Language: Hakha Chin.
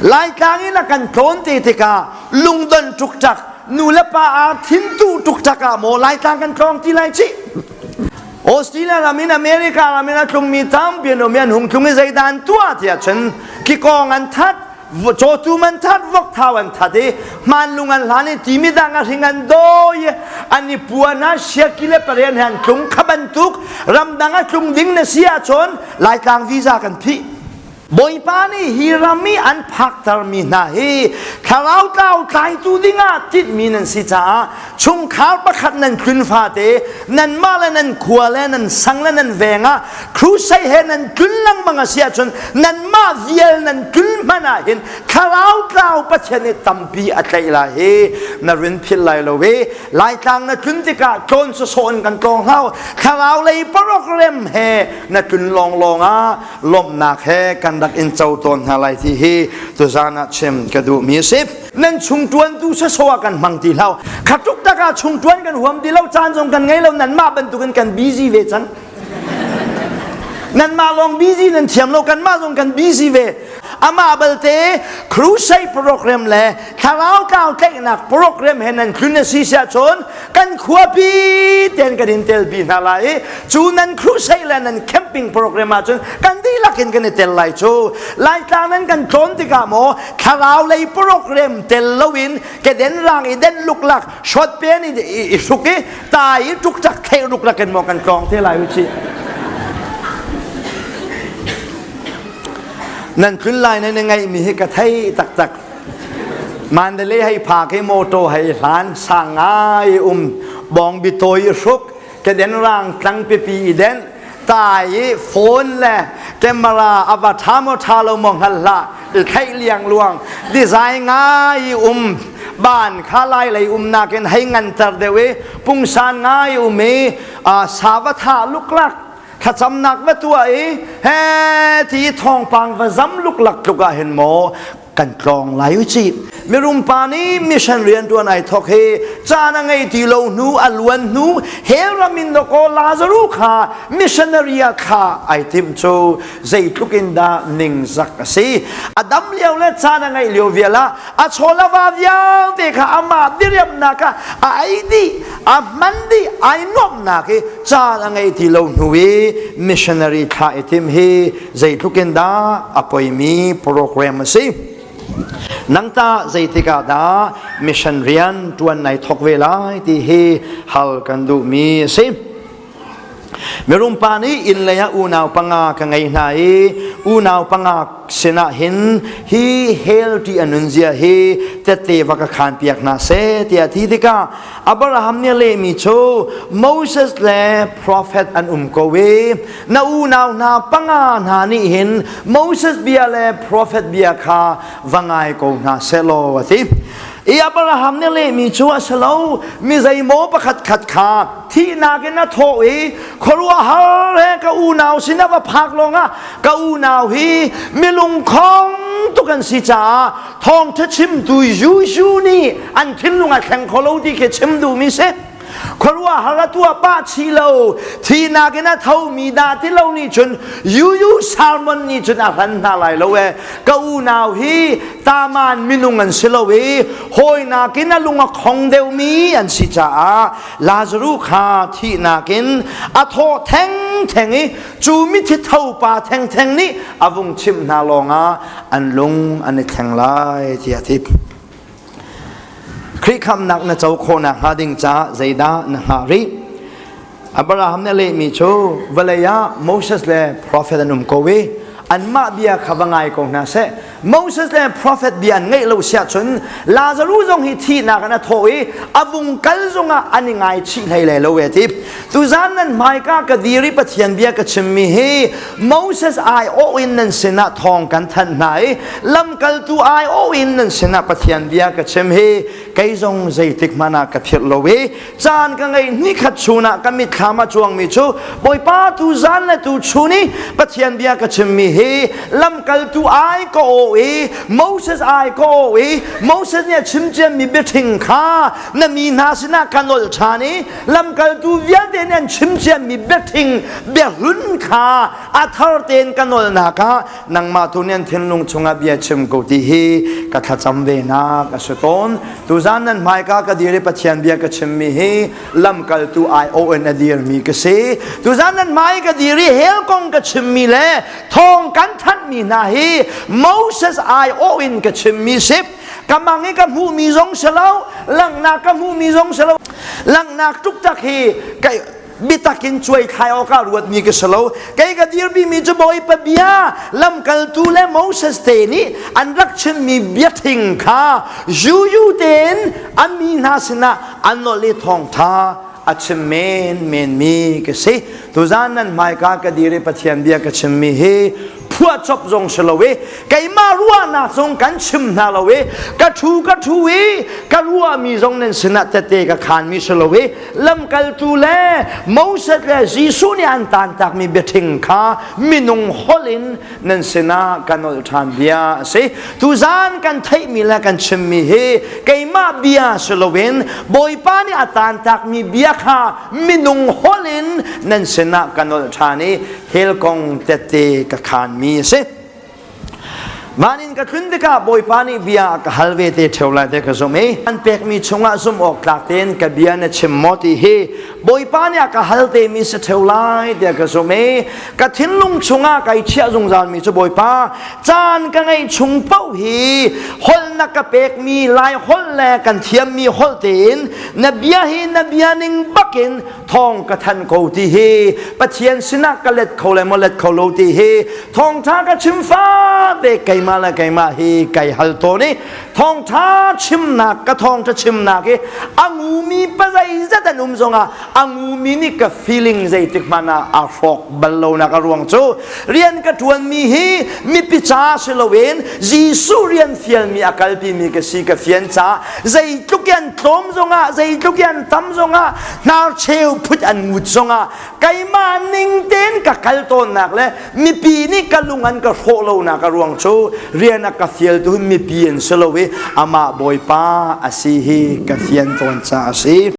Laitlang in a kan tlawn te tikah lungdon ṭukṭak nu le pa aa thintu ṭukṭak ah maw Laitlang kan tlawng ti lai cih? Australia ram in America ram in a tlungmi tampi an um i an hung tlung i zeidah an tuah tiah cun kikawng an that cawtum an that vokthau an that i hmanlung an hlan i timi dang a hring an dawi i an i puan ah siaki le parian he an tlung kha bantuk ramdang a tlung ding na si ahcun Laitlang visa kan phih Bawipa nih hi ram i an phaktermi hna hi thlarau tlau tlaitu dingah tinhmi nan si caah chungkhar pakhat nan tlun fate nanmah le nan khua le nan sang le nan veng ah crusade he nan tlun lengmang a si ahcun nanmah vial nan tlun hmanh ah hin thlarau tlau Pathian nih tampi a tlaih lai hi na rin philh lai lo i Laitlang na tlun tikah tlawn sawsawh in kan tlawng hau thlarau lei program he na tlun lawnglawng ah lawmhnak he kan rak in co tawn hna lai ti hi tuzan ah chim ka duhmi a si. Nan chung ṭuantu sawsawh ah kan hmang ti hlah. Khatuk tak ah chung ṭuan kan huam ti lo caan zong kan ngei lo nanmah bantukin kan busy ve cang. Nanmah lawng busy nan thiam lo kanmah zong kan busy ve. Amah balte crusade program le thlarau tlau tlaihnak program he nan tlun a si siah cun kan khuapi ten kan in telpi hna lai i cu nan crusade le nan camping program ahcun kan dihlak in kan i tel lai cu Laitlang nan kan tlawn tikah maw thlarau lei program tel loin keden rang i den luklak shot pen i i hruk i tai i tuk tak thei luklak in maw kan tlawng te lai u ci nan tlun lai nan i ngaihmi hi ka thei taktak Mandalay hei phak i motor hei hlan sang ngai um bawng bitawi i hruk keden rang tlang pipi i den tai i phone le camera a va tha maw tha lo maw hngal hlah i theih liang luang design ngai um ban kha lai lei um nakin hei nganter deuh i pungsan ngai um i sava tha luklak thlacamnak va tuah i he ti thawngpang va zam luklak tluk ah hin maw kan tlawng lai u cih mirum pa nih mission rian tuan ai thok hi caan a ngei ti lo hnu a luan hnu hell ram in dakaw Lazaru kha missionary ah kha ai tim cu zeitluk in dah ningzak a si a dam lio le caan a ngeih lio vial ah a chawlava vialte kha amah diriamnak ah a ei dih a hman dih ai nuamhnak i caan a ngei ti lo hnu i missionary thla i tim hi zeitluk in dah a poimi program a si nang ta zeitik ah dah mission rian tuan nai thok ve lai ti hi hal kan duhmi a si mirum pa nih inn lei ah unau panga ka ngei hna i unau panga sinah hin hi hell ti a nunzia hi tette va ka khan piak hna seh tiah ti tikah Abraham nih a lehmi cu Moses le profet an um ko i na unau hna panga hna nih hin Moses bia le profet bia kha va ngai ko hna sehlaw a ti. I Abraham nih lehmi cu a si lo mi zeimaw pakhat khat kha thihnak in a thawh i khuaruahhar he ka unau sin a va phak lawngah ka unau hi milungkhong tuk an si caah thawngṭha chimtu Jesu nih an thinlung a thleng kho lo ti khi chim duhmi si. Khuaruahhar a tuah pah chih lo thihnak in a thomi dah ti lo nih cun yuyu salmon nih cun a hlan hna lai lo e ka unau hi taman minung an si lo i hawinak in a lung a khong deuhmi an si caah Lazaruh kha thihnak in a thawh thengtheng i cu mithi tho pa thengtheng nih a vung chimh hna lawngah an lung an i thleng lai tiah a ti. Khrih khamhnak na co khawhnak hnga ding caah zeidah na hngah rih? Abraham nih a lehmi cu vawlei ah Moses le profet an um ko i anmah bia kha va ngai ko hna seh. Moses le profet bia an ngaih lo siah cun Lazaruh zong hi thihnak in a thawh i a vung kal zongah an i ngaichih hlei lai lo e ti. Tuzan nan hmaika ka dir i Pathian bia ka chimmi hi Moses aiawh in nan sinah thawng kan thanh hna i lamkaltu aiawh in nan sinah Pathian bia ka chim hi kei zong zeitik hmanh ah ka philh lo i caan ka ngeih nikhat chunah ka mitthlam a cuangmi cu Bawipa tu zan le tu chun i Pathian bia ka chimmi hi. hi lamkaltu ai ka aw i Moses ai ka aw i Moses nih a chim ciami biaṭhing kha na mi hna sinah ka nolh ṭhan i lamkaltu vialte nih an chim ciami biaṭhing biahlun kha a thar tein ka nawlnak ah nangmah tu nih an thinlung chungah bia chim ko ti hi ka thlacam ve nak a si tawn. Tuzan nan hmaika ka dir i Pathian bia ka chimmi hi lamkaltu aiawh in a dirmi ka si. Tuzan nan hmai ka dir i hell kong ka chimmi le thawng kan thanhmi hna hi Moses aiawh in ka chimmi si. Ka mang i ka hmuhmi zong si lo, langhnak ka hmuhmi zong si lo. Langhnak tuktak hi kai bitak in cuai thlai awkah ruatmi ka si lo. Kei ka dirpimi cu Bawipa bia lamkaltu le Moses te nih an rak chimmi biathing kha yuyu tein an mi hna sinah an nolh i thawngtha a chim men menmi ka si. Tuzan nan hmaika ka dir i Pathian bia ka chimmi hi phuahcop zong si lo i keimah ruahnak zong kan chim hna lo i ka thu ka thu i ka ruahmi zong nan sinah tete ka khanmi si lo i lamkaltu le Moses le Jesuh nih an tantakmi biaṭhing kha minung holh in nan sinah ka nolh ṭhan bia a si. Tuzan kan theihmi le kan chimmi hi keimah bia si loin Bawipa nih a tantakmi bia kha minung holh in nan sinah ka nolh ṭhan i hell kong tette ka khanmi a si. Van in ka tlun tikah Bawipa nih bia a ka hal ve te ṭheo lai te ka zumh i an pekmi chungah zumh awk tlak tein ka bia na chim maw ti hi Bawipa nih a ka hal temi si ṭheo lai tiah ka zumh i ka thinlung chungah kai chiah zungzalmi cu Bawipa caan ka ngeih chung paoh hi holh na ka pekmi Lai holh le kan thiammi holh tein na bia hi na bia ning bakin thawng ka thanh ko ti hi Pathian sinah ka let kho le maw let kho lo ti hi thawngtha ka chim fate keimah le keimah hi kai hal tawn i thawngtha chimnak ka thawngtha chimnak i a ngumi pazeizat an um zongah a ngumi nih ka feeling zeitik hmanh ah a hrawk bal lonak a ruang cu rian ka ṭuanmi hi mipi ca si loin Jesuh rian fialmi a kalpimi ka si ka fian ca zeitluk in tlawm zongah zeitluk in tam zongah hnarcheu phut an ngut zongah keimah ning tein ka kal tawnnak le mipi nih ka lung an ka hrawh lonak a ruang cu rian a ka fialtu mipi an si lo i amah Bawipa a si hi ka fian tawn caah a si.